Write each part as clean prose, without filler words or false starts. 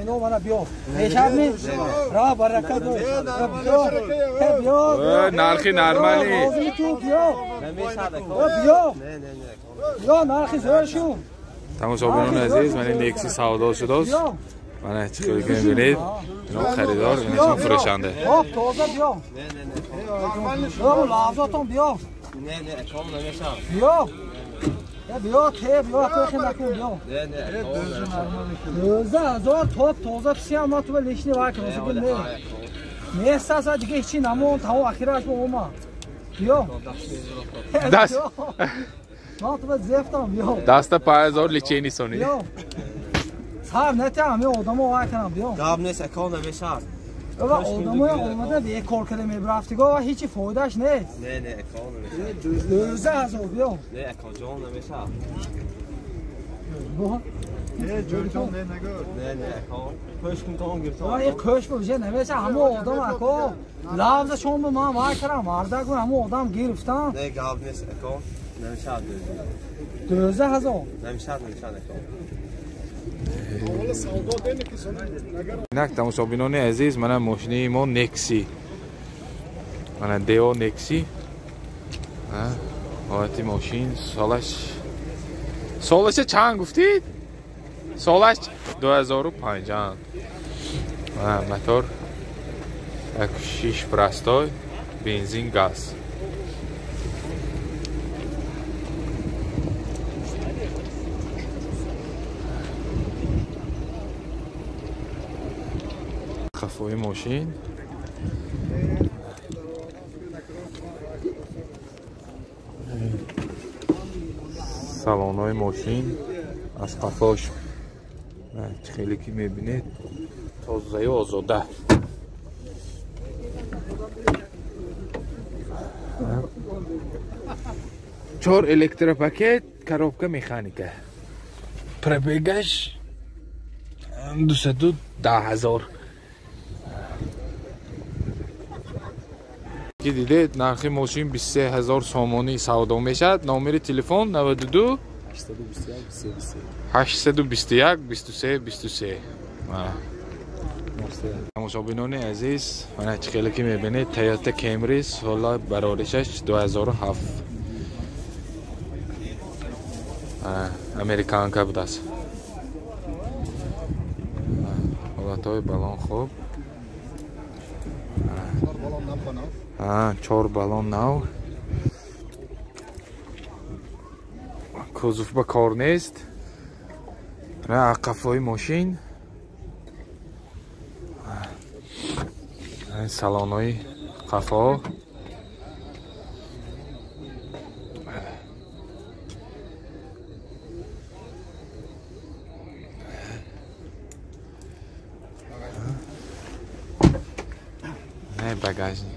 ино мана биё. Мешавад ми? Ра барака ду. Биё. Биё. Нархи нормали. Розӣ ту биё. Биё. Биё нархи зӯр шу. Тамошобинони азиз, мана Nexi савдо шудааст. Мана чӣ хеле ки мебинед, ино харидор, инашон фурӯшанда. Хоп, тоза биё. Биё, лаҳзатон биё. Биё. Биё, те, биё, акои накун, биё. 12 000 топ тоза писиам, ман ту лишни вай кунам, не. Нест аса дига ҳеҷ чи намон, тамом ахираш бо омад. Биё. Даст. Ман ту зефтам, биё. Даста 5000 лечени сони. Биё. Сар нетам, ҳамин одамо вай кунам, биё. Гап нест, ака намешавад. Ва одамоя омада бекор карда мебрафтиго ва ҳечи фоидааш нест. Не, не, ака намешавад. 12 000 биё. Не, ака ҷон намешавад. Не, ҷон, не, нагӯ. Не, не, ака. Кӯш кун то он гирифта. Ва ин кӯш бо намешавад, ҳамо одам ака. Лавзашон ба ман вай кардам, мардак ҳамо одам гирифтам. Не, гап нест, ака. Намешавад. 12 000. Намешавад, намешавад, ака. Инак тамошобинони азиз, мана мошини мо Nexi. Мана Daewoo Nexi. Ҳолати мошин солаш чанд гуфтид? Солаш 2005. Мотор 1.6 простой, бензин, газ. Қафои мошин. Салонҳои мошин аз қафош чӣ хеле ки мебинед тозаю озода. Чор электропакет, коробка механика. Пробегаш 210 000. Ки дидед, нархи мошин 23 000 сомонӣ савдо мешавад. Номери телефон 92 821 23 23. Тамошобинони азиз, мана чӣ хеле ки мебинед, Toyota Camry сола бароришаш 2007. Американка будааст. Ҳолатҳои балон хуб. Чор балон нав. Кузов ба кор нест. Қафои мошин. Салонҳои қафо. Багажник.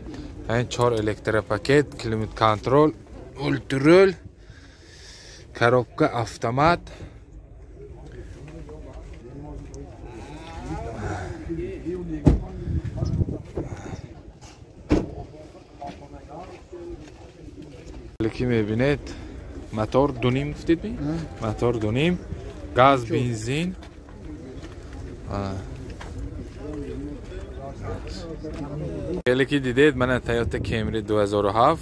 Чор электропакет, климат контроль, мультируль, коробка автомат. Ки мебинед, мотор 2.5 гуфтед ми? Мотор 2.5, газ, бензин. Хеле ки дидед, мана Toyota Camry 2007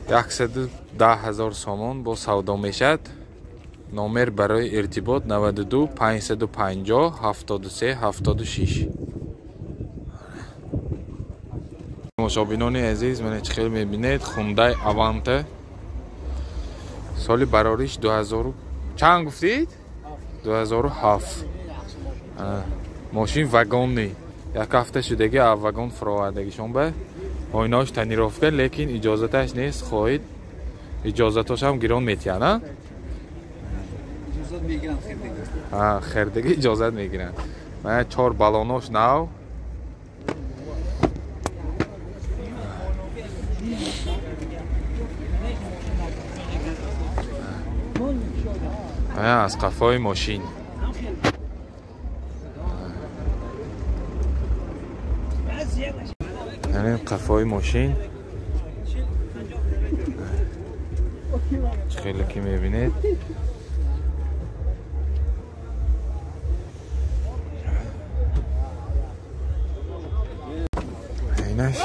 110 000 сомон бо савдо мешавад. Номер барои иртибот 92 550 73 76. Тамошобинони азиз, мана чӣ хел мебинед, Hyundai Avante соли барориш 2000 чанд гуфтид? 2007. Мошин вагонни. Як ҳафта шудаги аз вагон фуровардагишон ба оинааш тонировка, лекин иҷозаташ нест. Хоҳед иҷозатошам гирон метиҳанд, а? Хердагӣ иҷозат мегиранд. Мана чор балонош нав. Аз қафои мошин. Яъне қафои мошин. Хеле ки мебинед. Инаш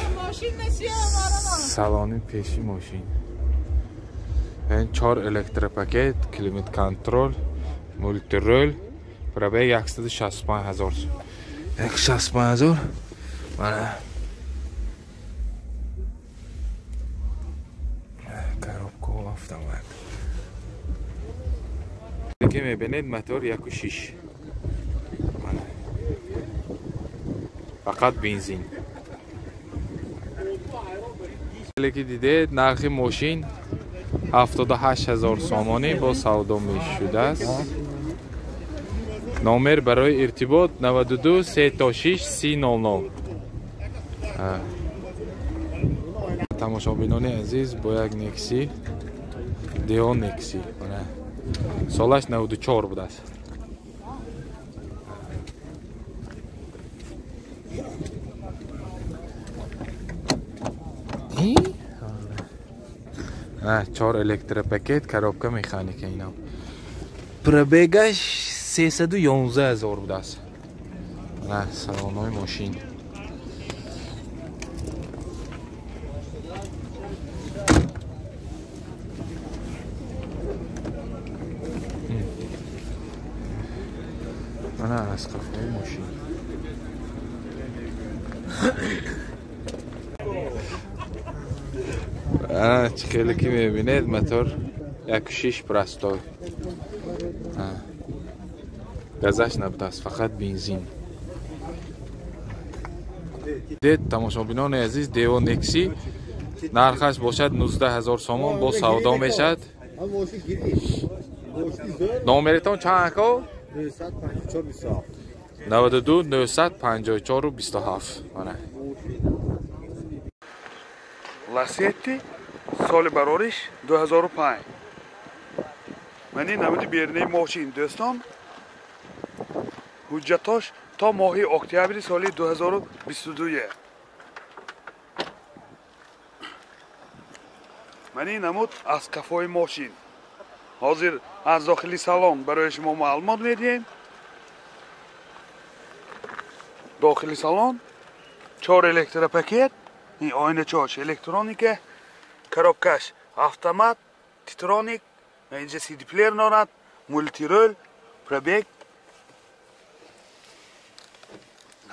салони пеши мошин. 4 электропакет, климат-контрол, мультирол, пробег 165 ҳазор. 165 ҳазор. Мана коробка автомат. Ки мебинед мотор 1.6. Мана фақат бензин. Ки дидед нархи мошин 78 ҳазор сомонӣ бо савдо мешудааст. Номер барои иртибот 92 36 30 00. Тамошобинони азиз, бо як Некси, Део Некси, солаш 94 будааст. Чор электропакет, коробка механика. Инам пробегаш 311 ҳазор будааст. Салонҳои мошин. Мана аз қафои мошин. Чӣ хеле ки мебинед, мотор 1.6 простой. Газаш набудааст, фақат бензин. Дед тамошобинони азиз, Део Некси нархаш бошад 19 ҳазор сомон бо савдо мешавад. Номеретон чанд ако? 92 954 27. Мана Ласетти соли барориш 2005. Мани намуди берунаи мошин дӯстон. Ҳуҷҷатош то моҳи октябри соли 2022. Мани намуд аз кафои мошин. Ҳозир аз дохили салон барои шумо маълумот медиҳем. Дохили салон 4 электропакет, ин оиначаҳош электроника, коробкаш автомат, титроник, инҷа CD плеер дорад, мультирол, пробег.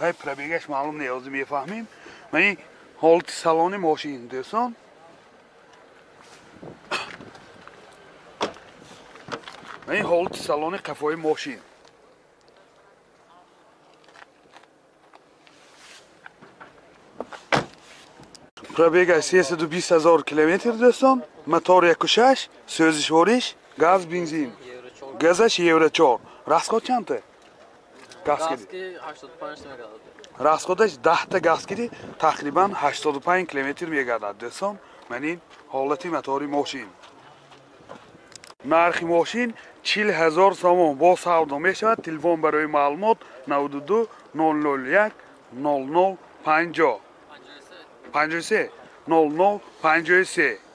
Ҳай пробегаш маълум не, ҳозир мефаҳмем. Мани ҳолати салони мошин дӯстон. Мани ҳолати салони қафои мошин. Пробега 320 ҳазор километр дӯстон. Мотор 1.6, сӯзишвориш, газ, бензин. Газаш евро 4. Расход чандта? Газ киди 85 мегардад. Расходаш 10 та газ киди тақрибан 85 километр мегардад дӯстон. Ман ин ҳолати мотори мошин. Нархи мошин 40 ҳазор сомон бо савдо мешавад. Телефон барои маълумот 92 001 00 50 53 00 53.